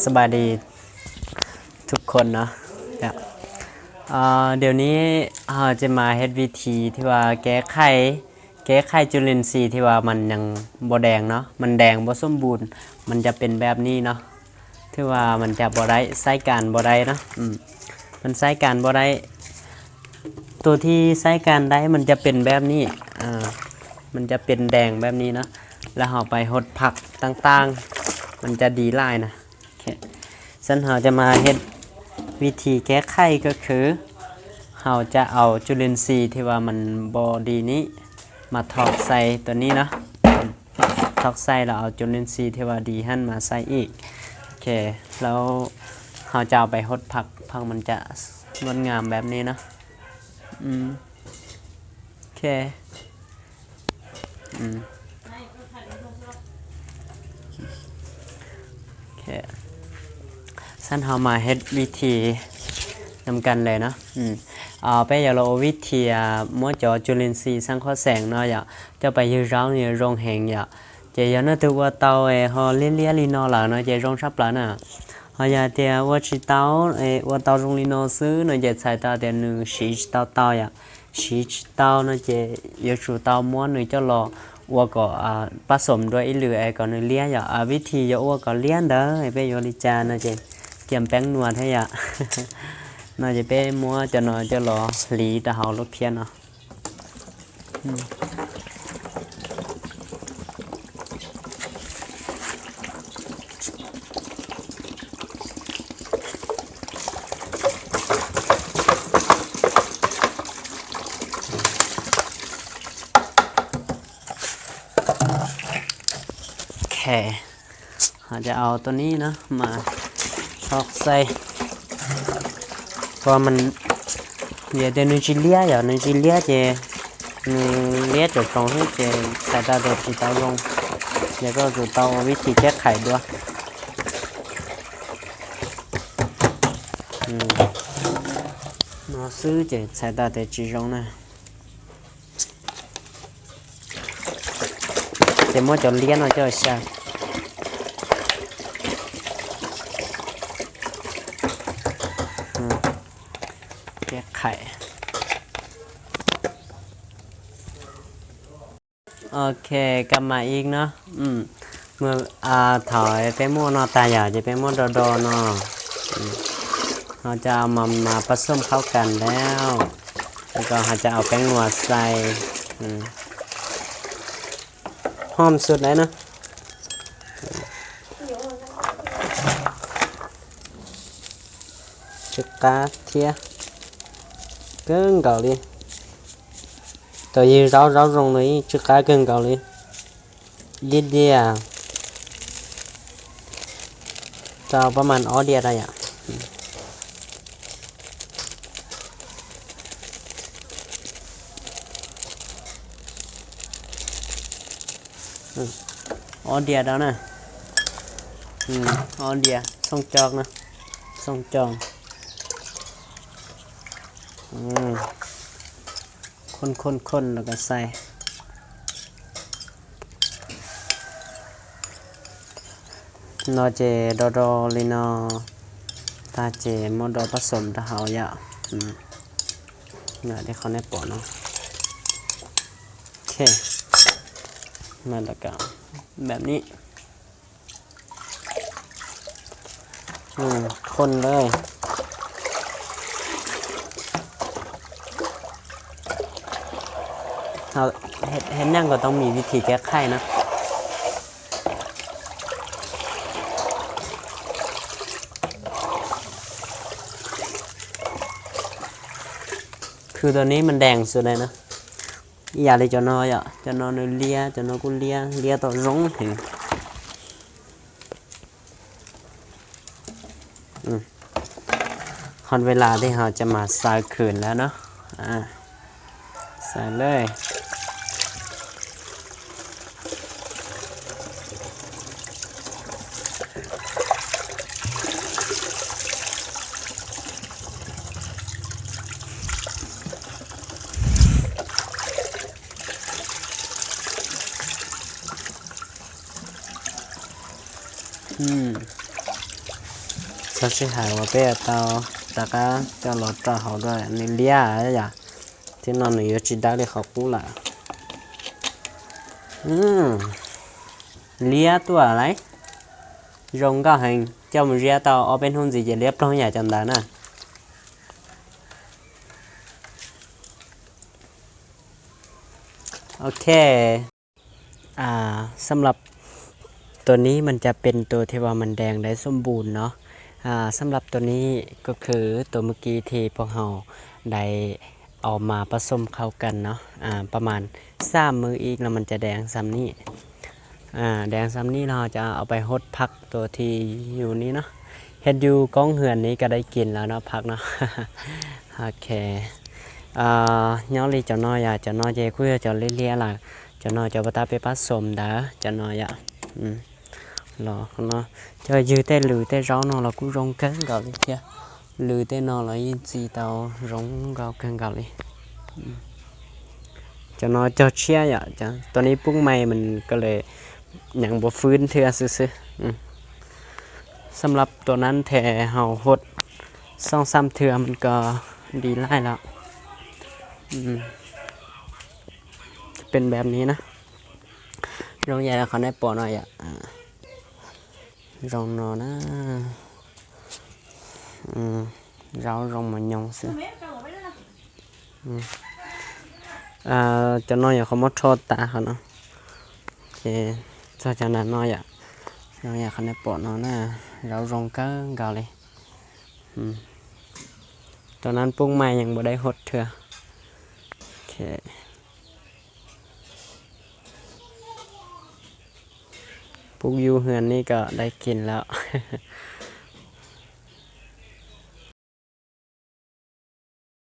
สบายดีทุกคนเนาะ เดี๋ยวนี้เราจะมาเฮ็ดวิธีที่ว่าแก้ไขแก้ไขจุลินทรีย์ที่ว่ามันยังบ่แดงเนาะ มันแดงบ่สมบูรณ์ มันจะเป็นแบบนี้เนาะ ถือว่ามันจะบ่ได้ใช้การบ่ได้เนาะ อืม มันใช้การบ่ได้ ตัวที่ใช้การได้มันจะเป็นแบบนี้ อ่า มันจะเป็นแดงแบบนี้เนาะ แล้วเราไปหดผักต่างๆ มันจะดีหลายนะ โอเค ฉะนั้นเราจะมาเฮ็ดวิธีแก้ไขก็คือ เราจะเอาจุลินทรีย์ที่ว่ามันบ่ดีนี้ มาถอกใส่ตัวนี้เนาะ ถอกใส่แล้วเอาจุลินทรีย์ที่ว่าดีหั่นมาใส่อีก โอเค แล้วเราจะเอาไปหดผัก ผักมันจะงดงามแบบนี้เนาะ อืม โอเค อืม โอเค ฉะนั้นเรามาเฮ็ดวิธีนำกันเลยเนาะ อืม Peb yuav los ua vib thi muab cov cug lin xi xab qhob xees no yom, coj pais ywg zaub nws yuav zoo heev yom. Ces yog leej twg ua tau es ho liab liab li no lawm no ces zoo tshaj plaws na. Ho yog tias ua tsis tau, ua tau zoo li no xwb no ces txhais tau tias nws siv tsis tau tau yom. Siv tsis tau no ces yuav tsum tau muab nws coj los ua kom pab xom dua ib lwm es kom nws liab yom. Vib thi yuav ua kom liab ntawd peb yuav li cas no ces cia peeb nua thiab yom. No ces peb muab cov no coj los hliv rau hauv lub phiab no. Ok, ho cov au tuab nib no mas txhob xaij, ua mas yog tias nws tsis liab, yog nws tsis liab ces nws liab tsoom tsoom xwb ces txhais tau tias tsis tau zoo, yog koj tsum tau ua vib thi keb qhais dua. No xwb ces txhais tau tias tsis zoo na. Ces muab cov liab no coj xyaw. Keb qhais. Ok, kab mas ib no, thaum peb muab no tag yom ces peb muab do do no, ho coj mas mas pab xom khauj kas lawm, ces ho coj au peeb nua xais, hom xwb lawm na. Tsw qab thiab, kawg nkaus li. Tau ywg zaub zaub zoo no yeej tsw qab kawg nkaus li. Ib diav, rau pab mas ob diav rau yom. Ob diav rau na, ob diav xoo co na, xoo co. Khon khon khon los kas xais. No ces do do li no tag ces muab do pab xom rau hauv yom. Li qhov nej pom no. Ok, แบบนี้ ข้นเลย. Hauv neej kom tau mim vib thi keb qhais na. Khw tau neb mas dees xwb na. Ib yam li cov no yom, cov no nws liab, cov no kuj liab, liab tau zoo heev. Hos ves las thiaj ho cov mas xaws khwm lawm no. Xaws lawm. Txog sij hawm uas peb yuav tau rov qab coj los rau hauv dua nws liab yom, thiab no nws yuav tsis dawb li qhov qub lawm. Liab tuaj lawm, zoo nkauj heev, coj mus ziab tau ob peb hnub ntxiv ces liab ploog yam cov ntawd na. Ok, สำหรับ ตัวนี้มันจะเป็นตัวที่ว่ามันแดงได้สมบูรณ์เนาะ สำหรับตัวนี้ก็คือตัวเมื่อกี้ที่พวกเราได้เอามาผสมเข้ากันเนาะ ประมาณ สามมื้ออีกแล้วมันจะแดงส่ำนี้ แดงส่ำนี้ เราจะเอาไปหดผักตัวที่อยู่นี่เนาะ เฮ็ดอยู่กองเฮือนนี้ก็ได้กินแล้วเนาะ ผักเนาะ โอเค nyob li cov no yom, cov no ces kuj yog cov liab liab lawm, cov no cov pas tas peb pab xom ntawd cov no yom. Los no, cov ywg tej lws tej zaub no los kuj zoo kawg nkaus li thiab, lws tej no los yeej txi tau zoo nkauj kawg nkaus li. Cov no cog tshiab yom, tus no pub mai mas ko lawm, nyeem npua fwb thiab xwb xwb. สำหรับตัวนั้นแท้ hau hot สองสามเทื่อ มันก็ดีไล่แล้ว เป็นแบบนี้นะ Zoo yam qhov nej pom no yom. Zoo no na. Zaub zoo mos nyoos xwb. Cov no yog qhov muab rho tas qhov no. Ces txog cov ntawm no yom. Zoo yam qhov nej pom no na, zaub zoo kawg nkaus li. Tus no pub mai yeej npua dai hot thiab. Pub yub hwj ni kom dai kis lawm.